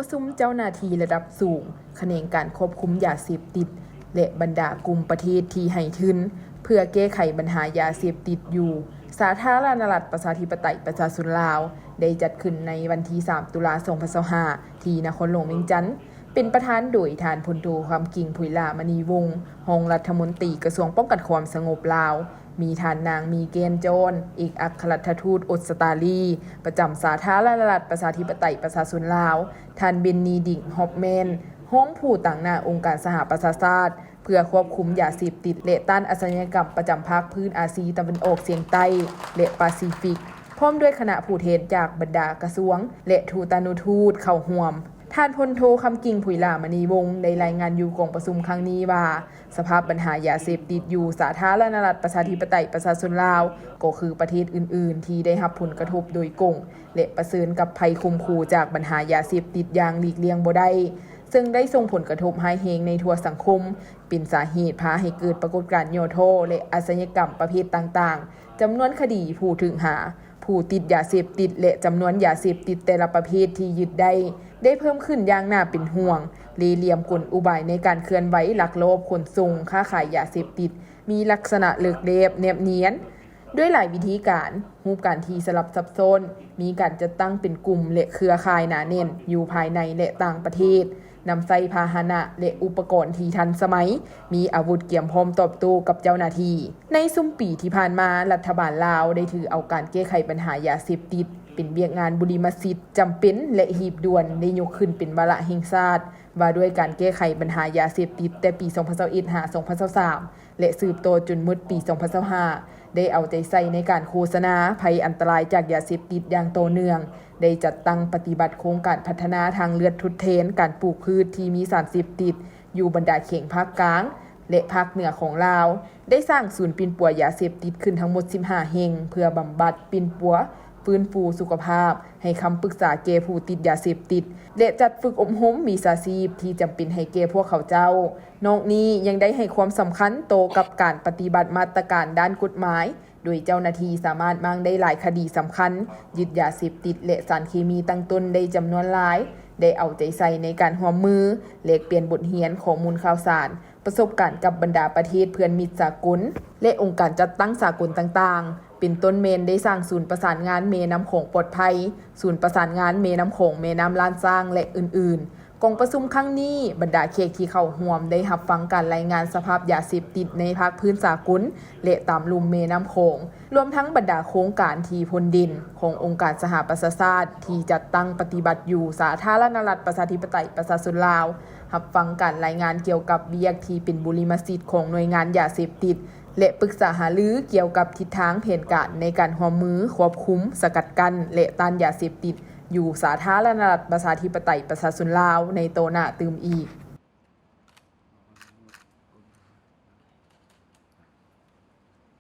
ປະຊຸມເຈົ້າໜ້າທີ່ລະດັບສູງ ຂະແໜງການຄວບຄຸມຢາເສບຕິດ ແລະ ບັນດາກຸ່ມປະເທດທີ່ໃຫ້ທຶນ ເພື່ອແກ້ໄຂບັນຫາຢາເສບຕິດຢູ່ສາທາລະນະລັດ ປະຊາທິປະໄຕ ປະຊາຊົນລາວ ໄດ້ຈັດຂຶ້ນໃນວັນທີສາມ ຕຸລາ ສອງພັນຊາວຫ້າ ທີ່ນະຄອນຫຼວງວຽງຈັນ, ເປັນປະທານໂດຍທ່ານ ພົນໂທ ຄຳກິ່ງ ຜຸຍຫຼ້າມະນີວົງ ຮອງລັດຖະມົນຕີກະຊວງປ້ອງກັນຄວາມສະຫງົບລາວ, ມີທ່ານນາງ ມີແກ່ນຈອນ ເອກອັກຄະລັດຖະທູດອົດສະຕາລີ ປະຈຳສາທາລະນະລັດ ປະຊາທິປະໄຕ ປະຊາຊົນລາວ, ທ່ານ ເບນນີດິກ ຮອບແມນ ຮອງຜູ້ຕາງໜ້າອົງການສະຫະປະຊາຊາດ ເພື່ອຄວບຄຸມຢາເສບຕິດ ແລະ ຕ້ານອາຊະຍາກຳ ປະຈຳພາກພື້ນອາຊີຕາເວັນອອກສຽງໃຕ້ ແລະ ປາຊີຟິກ, ພ້ອມດ້ວຍຄະນະຜູ້ແທນຈາກບັນດາກະຊວງ ແລະ ທູຕານຸທູດເຂົ້າຮ່ວມ. ທ່ານ ພົນໂທ ຄຳກິ່ງ ຜຸຍຫຼ້າມະນີວົງ ໄດ້ລາຍງານຢູ່ກອງປະຊຸມຄັ້ງນີ້ວ່າ, ສະພາບບັນຫາຢາເສບຕິດຢູ່ສາທາລະນະລັດ ປະຊາທິປະໄຕ ປະຊາຊົນລາວ ກໍຄືປະເທດອື່ນໆ ທີ່ໄດ້ຮັບຜົນກະທົບໂດຍກົງ ແລະ ປະເຊີນກັບໄພຂົ່ມຂູ່ຈາກບັນຫາຢາເສບຕິດຢ່າງຫຼີກລ່ຽງບໍ່ໄດ້, ເຊິ່ງໄດ້ສົ່ງຜົນກະທົບຮ້າຍແຮງໃນທົ່ວສັງຄົມ, ເປັນສາເຫດພາໃຫ້ເກີດປາກົດການຫຍໍ້ທໍ້ ແລະ ອາຊະຍາກຳປະເພດຕ່າງໆ, ຈຳນວນຄະດີຜູ້ຖືກຫາ, ຜູ້ຕິດຢາເສບຕິດ ແລະ ຈຳນວນຢາເສບຕິດແຕ່ລະປະເພດທີ່ຍຶດໄດ້ ໄດ້ເພີ່ມຂຶ້ນຢ່າງໜ້າເປັນຫ່ວງ, ເລ່ຫຼ່ຽມກົນອຸບາຍໃນການເຄື່ອນໄຫວ ລັກລອບຂົນສົ່ງ, ຄ້າຂາຍຢາເສບຕິດ ມີລັກສະນະເລິກແລບແນບນຽນ ດ້ວຍຫຼາຍວິທີການ, ຮູບການທີ່ສະຫຼັບຊັບຊ້ອນ, ມີການຈັດຕັ້ງເປັນກຸ່ມ ແລະ ເຄືອຂ່າຍໜາແໜ້ນຢູ່ພາຍໃນ ແລະ ຕ່າງປະເທດ, ນຳໃຊ້ພາຫະນະ ແລະ ອຸປະກອນທີ່ທັນສະໄໝ, ມີອາວຸດກຽມພ້ອມຕອບໂຕ້ກັບເຈົ້າໜ້າທີ່. ໃນຊຸມປີທີ່ຜ່ານມາ, ລັດຖະບານລາວໄດ້ຖືເອົາການແກ້ໄຂບັນຫາຢາເສບຕິດ ເປັນວຽກງານບຸລິມະສິດຈຳເປັນ ແລະ ຮີບດ່ວນ, ໄດ້ຍົກຂຶ້ນເປັນວາລະແຫ່ງຊາດ ວ່າດ້ວຍການແກ້ໄຂບັນຫາຢາເສບຕິດ ແຕ່ປີສອງພັນຊາວເອັດ ຫາ ສອງພັນຊາວສາມ ແລະ ສືບຕໍ່ຈົນໝົດປີສອງພັນຊາວຫ້າ ໄດ້ເອົາໃຈໃສ່ໃນການໂຄສະນາໄພອັນຕະລາຍຈາກຢາເສບຕິດຢ່າງຕໍ່ເນື່ອງ, ໄດ້ຈັດຕັ້ງປະຕິບັດໂຄງການພັດທະນາທາງເລືອກທົດແທນການປູກພືດທີ່ມີສານເສບຕິດ ຢູ່ບັນດາແຂວງພາກກາງ ແລະ ພາກເໜືອຂອງລາວ, ໄດ້ສ້າງສູນປິ່ນປົວຢາເສບຕິດຂຶ້ນທັງໝົດສິບຫ້າແຫ່ງ ເພື່ອບຳບັດ, ປິ່ນປົວ, ຟື້ນຟູສຸຂະພາບ, ໃຫ້ຄຳປຶກສາແກ່ຜູ້ຕິດຢາເສບຕິດ ແລະ ຈັດຝຶກອົບຮົມວິຊາຊີບທີ່ຈຳເປັນໃຫ້ແກ່ພວກເຂົາເຈົ້າ. ນອກນີ້ຍັງໄດ້ໃຫ້ຄວາມສຳຄັນຕໍ່ກັບການປະຕິບັດມາດຕະການດ້ານກົດໝາຍ, ໂດຍເຈົ້າໜ້າທີ່ສາມາດມ້າງໄດ້ຫຼາຍຄະດີສຳຄັນ, ຍຶດຢາເສບຕິດ ແລະ ສານເຄມີຕັ້ງຕົ້ນໄດ້ຈຳນວນຫຼາຍ, ໄດ້ເອົາໃຈໃສ່ໃນການຮ່ວມມື, ແລກປ່ຽນບົດຮຽນ, ຂໍ້ມູນຂ່າວສານ, ປະສົບການກັບບັນດາປະເທດເພື່ອນມິດສາກົນ ແລະ ອົງການຈັດຕັ້ງສາກົນຕ່າງໆ, ເປັນຕົ້ນແມ່ນໄດ້ສ້າງສູນປະສານງານແມ່ນ້ຳຂອງປອດໄພ, ສູນປະສານງານແມ່ນ້ຳຂອງ, ແມ່ນ້ຳລ້ານຊ້າງ ແລະ ອື່ນໆ. ກອງປະຊຸມຄັ້ງນີ້, ບັນດາແຂກທີ່ເຂົ້າຮ່ວມໄດ້ຮັບຟັງການລາຍງານສະພາບຢາເສບຕິດໃນພາກພື້ນສາກົນ ແລະ ຕາມລຸ່ມແມ່ນ້ຳຂອງ, ລວມທັງບັນດາໂຄງການທີ່ພົ້ນເດັ່ນຂອງອົງການສະຫະປະຊາຊາດທີ່ຈັດຕັ້ງປະຕິບັດຢູ່ສາທາລະນະລັດ ປະຊາທິປະໄຕ ປະຊາຊົນລາວ, ຮັບຟັງການລາຍງານກ່ຽວກັບວຽກທີ່ເປັນບຸລິມະສິດຂອງໜ່ວຍງານຢາເສບຕິດ ແລະ ປຶກສາຫາລືກ່ຽວກັບທິດທາງແຜນການໃນການຮ່ວມມືຄວບຄຸມ, ສະກັດກັ້ນ ແລະ ຕ້ານຢາເສບຕິດ ຢູ່ສາທາລະນະລັດ ປະຊາທິປະໄຕ ປະຊາຊົນລາວ ໃນຕໍ່ໜ້າຕື່ມອີກ.